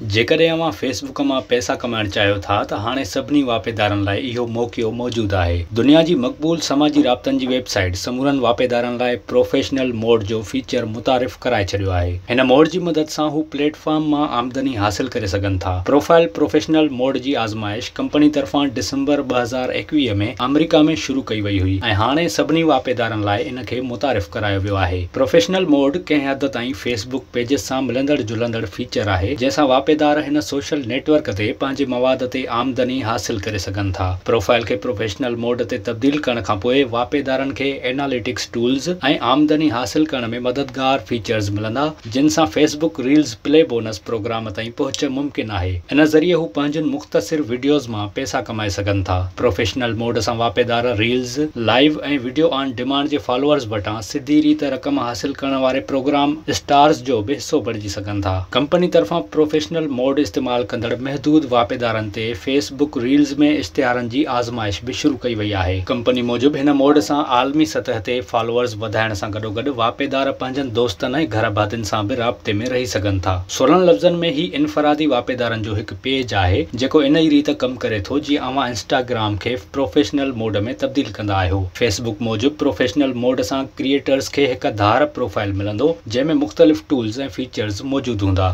جيڪڏهن اوهان fee book مان پئسا ڪمائڻ چاهيو ٿا ته هاڻي سڀني واهپيدارن لاء اهو موقعو موجود آهي. دنيا جي مقبول سماجي رابطن جي ويب سائيٽ سمورن واهپيدارن لاء پروفيشنل موڊ جو فيچر متعارف ڪرائي ڇڏيو آهي. هن موڊ جي مدد سان هو پليٽ فارم مان آمدني حاصل ڪري سگهن ٿا. پروفائل پروفيشنل موڊ جي آزمائش ڪمپني طرفان ڊسمبر 2021 ۾ آمريڪا ۾ شروع ڪئي وئي هئي ۽ هاڻي سڀني واهپيدارن لاء ان کي متعارف ڪرايو ويو آهي. پروفيشنل موڊ ڪنهن حد تائين فيس بڪ پيجز سان ملندڙ جلندڙ فيچر آهي، جنهن سان واهپيدار هن سوشل نيٽ ورڪ تي پنهنجي مواد تي آمدني حاصل ڪري سگهن ٿا. پروفائل کي پروفيشنل موڊ تي تبديل ڪرڻ کانپوء واهپيدارن کي ايناليٽڪس ٽولز ۽ آمدني حاصل ڪرڻ ۾ مددگار فيچرز ملندا، جن سان Facebook reels play bonus programme تائين پهچ ممڪن آهي. ان ذريعي هو پنهنجن مختصر وڊيوز مان پئسا ڪمائي سگهن ٿا. پروفيشنل موڊ سان واهپيدار reels, live ۽ video on demand جي فالوورز وٽان سڌي ريت رقم حاصل ڪرڻ واري پروگرام اسٽارز جو به حصو بڻجي سگهن ٿا. ڪمپني طرفان پروفيشنل موڊ استعمال ڪندڙ محدود واهپيدارن تي فيس بڪ ريلز ۾ اشتهارن جي آزمائش به شروع ڪئي وئي آهي. ڪمپني موجب هن موڊ سان عالمي سطح تي فالوورز وڌائڻ سان گڏوگڏ واهپيدار پنهنجن دوستن ۽ گهرڀاتين سان به رابطي ۾ رهي سگهن ٿا. سولن لفظن ۾ هي انفرادي واهپيدارن جو هڪ پيج آهي جيڪو ان ئي ريت ڪم ڪري ٿو جيئن اوهان انسٽاگرام کي پروفيشنل موڊ ۾ تبديل ڪندا آهيو. فيس بڪ موجب پروفيشنل موڊ سان ڪريئيٽرز کي هڪ ڌار پروفائل ملندو جنهن ۾ مختلف ٽولز ۽ فيچرز موجود هوندا.